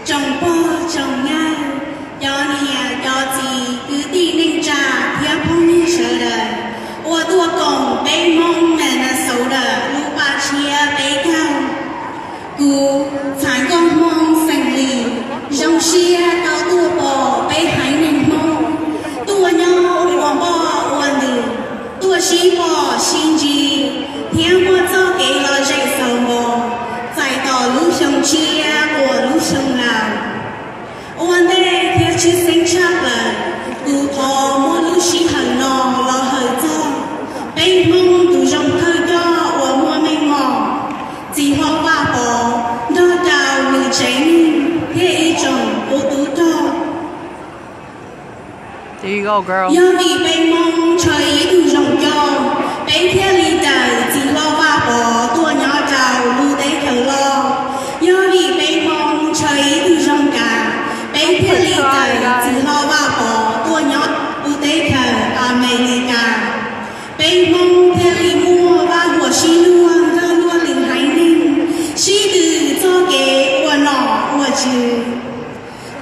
Tsoom pog tsoom yawg, cov niam cov txiv, kwv tij neej tsa thiab phooj ywg sawv daws uas tuaj koom peb Hmoob Minnesota lub paj tshiab peb caug. Kuv, Txhais Nkauj Hmoob xeem Lis, zoo siab tau tuaj pom peb haiv neeg Hmoob tuaj nyob ua npoj ua ntws, tuaj sib pom sib ntsib thiab muaj txoj kev lom zem xaus npo txais tos lub xyoo tshiab uas lub xyoo laus. Ua ntej thiab tshwj xeeb tshaj plaws, kuv thov muab lub sij hawm no los hawm txog peb Hmoob tus zoo thawj coj uas muaj meej mom, txiv hlob Vaj Pov, nrog rau nws tsev neeg thiab ib tsoom tub tub rog. Yog vim peb Hmoob ntshaw ib tug zoo coj, peb thiaj li raws txiv hlob Vaj Pov tuaj nyob rau lub teb chaws loj. Yog vim peb Hmoob ntshaw ib tug zoo kav, peb thiaj li raws txiv hlob Vaj Pov tuaj nyob lub teb chaws Amelikas. Peb Hmoob thiaj li muaj vaj huam sib luag nrog luag lwm haiv neeg, sib tw txoj kev ua nom ua tswv.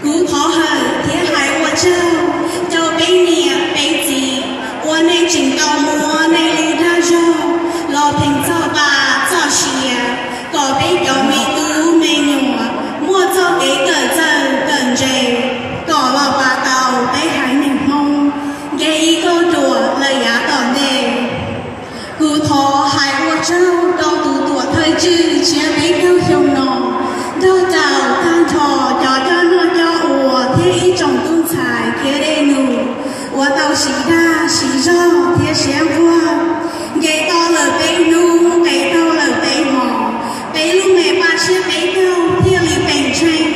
Kuv thov hawm thiab hais ua tsaug rau peb niam peb txiv uas nej tseem tau muab nej lub dag zog los pheej txog pa txoj sia, kom peb cov me tub me nyuam muaj txoj kev kawm txawj kawm ntse, kom los pab tau peb haiv neeg Hmoob nce ib kauj ruam lawm yav tom ntej. Kuv thov hais ua tsaug rau tus tuam thawj tswj tshiab peb caug xyoo no, nrog rau tag nrho cov coj noj coj ua thiab ib tsoom tub ntxhais thiab dej num uas tau siv dag siv zog thiab siab nquag, nce tau lawm peb hnub nqes tau lawm peb hmo, peb lub me paj tshiab peb caug thiaj li peem tsheej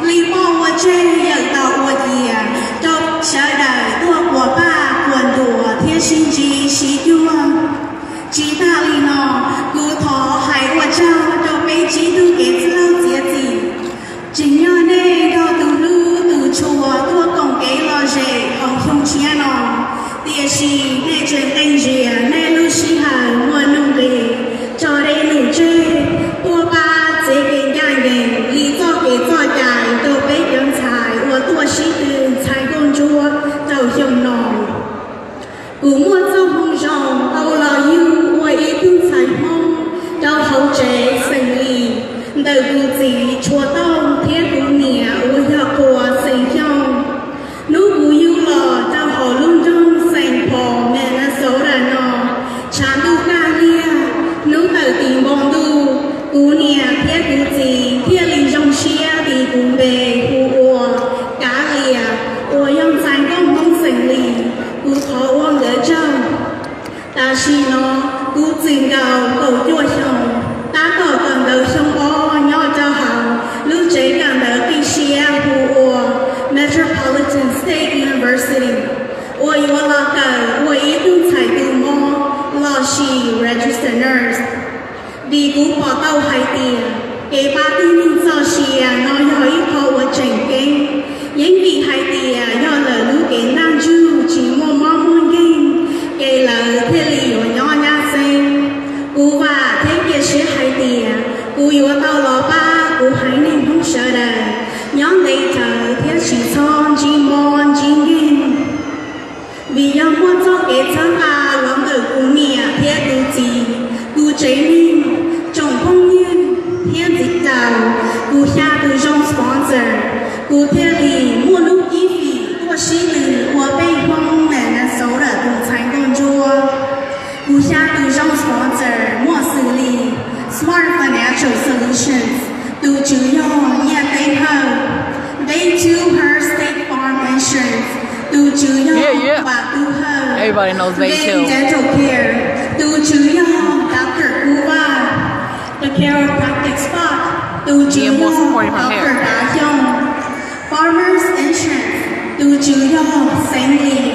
li poj ua tseg yawm tau ua cia rau sawv daws tuaj quas paj quas nruas thiab sib ntsib sib cuag. Tsis tas li no, kuv thov hais ua tsaug rau peb tsib tug kev txawj txiav txim, tsim nyog nej nrog tus hlub tus tshua tuaj koom kev lom zem hauv xyoo tshiab no, tiam sis nej tseem qee ntsis nej lub sij hawm muaj nuj nqis tso dej num tseg tuaj pab txeeb kev ncaj ncees li txoj kev txoj cai rau peb cov ntxhais uas tuaj sib tw ntxhais nkauj ntsuab rau xyoo no. Kuv muaj txoj moo zoo tau los yug ua ib tug ntxhais Hmoob rau hauv tsev xeem Lis ntawm kuv txiv Tshuas Tooj thiab kuv niam uas yog Quas Xeem Xyooj. Hnub kuv yug los rau hauv lub nroog Saint Paul, Minnesota no, tshav ntuj kaj liag, hnub tawm tis npo ntuj, kuv niam thiab kuv txiv thiaj li zoo siab tis kuv npe hu ua Kav Lias, uas yog ntxhais nkauj Hmoob xeem Lis. Kuv thov ua nkawd tsaug. Tam sim no kuv txwm nkaus kaum cuaj xyoo, tab tom kawm ntawv xyoo ob nyob rau hauv lub tsev kawm ntawv qib siab hu ua Metropolitan State University, uas yuav los kawm ua ib tug ntxhais tu mob lossis registered nurse. Vim kuv pom tau hais tias kev pab tib neeg txoj sia no yog ib qho uas tseem ceeb, yeej vim hais tias yog lawv lub kev ntaj ntsug tsis muaj mob muaj nkeeg, ces lawv thiaj li yuav nyob nyab xeeb. Kuv vam thiab cia siab hais tias kuv yuav tau los pab kuv haiv neeg Hmoob sawv daws nyob ntev tsawv thiab tsis txhob ntsib mob ntsib nkeeg. Vim yog muaj txoj kev txhawb nqa los ntawm kuv niam thiab kuv txiv, kuv tsev neeg, tsoom phooj ywg thiab ntxiv rau kuv xya tus zoo sponsor, kuv thiaj li muaj lub cib fim tuaj sib nws ua peb Hmoob Minnesota tus ntxhais nkauj ntsuab. Kuv xya tus zoo sponsor muaj xws li Smart Financial Solutions, tus tswv yog Nyiaj Teeb Hawj, Bay Two Her State Farm Insurance, tus tswv yog Vam Tub Hawj, Bay Dental Care, tus tswv yog Doctor Kub Vaj, The Chiropractic Spa, tus tswv yog Doctor Kav Xyooj, Farmers Insurance, tus tswv yog Xeev Lis,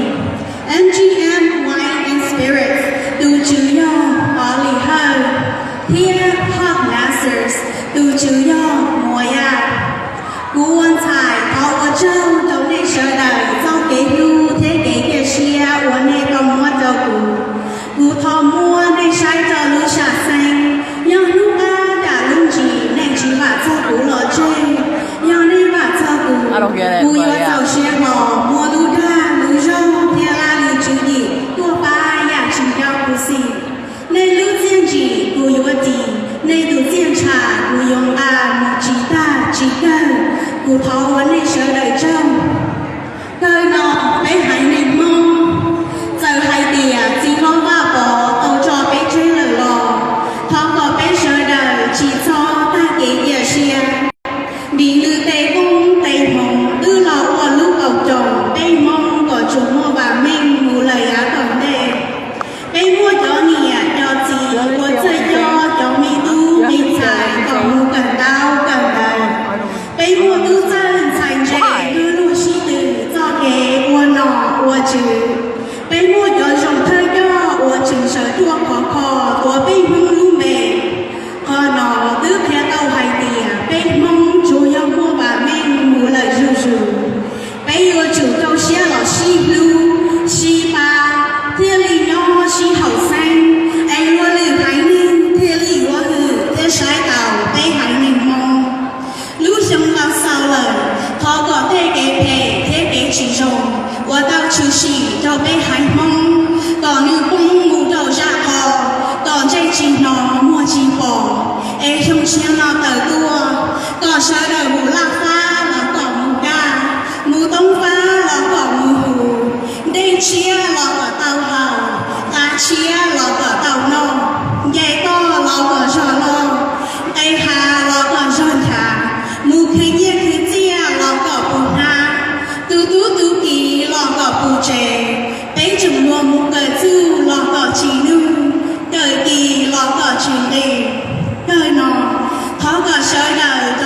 M G M Wine and Spirits, tus tswv yog Pov Lis Hawj, thiab Hawj Masters, tus tswv yog Muas Yaj. Kuv ua ntxhais thov ua tsaug rau nej sawv daws txoj kev hlub thiab kev cia siab uas nej tau muab rau kuv. Kuv thov muab nej saib rau lub sam xeeb, yog hnub qab nram lub ntsis nej tsis vam txog kuv los tseg, yog nej haiv Hmoob, kom nws poob mus rau zaj qos, kom ntsej tsis hnov muag tsis pom, es xyoo tshiab no tawm tuaj, kom sawv daws mus laj fab los kom mus kaj, mus toob fab los kom mus huv, dej tshiab los kom tau haus, tav tshiab los kom tau noj, nce toj los kom zog loj, nqe hav los kom zog nchav, mus khwv nyiaj khwv txiaj los kom puv hnab, tu tub tu kiv los kom puv tsev, peb tseem luag mus kawm txuj los kom tsis nug, kawm kis los kom tsis nqis. Kawg no, thov kom sawv daws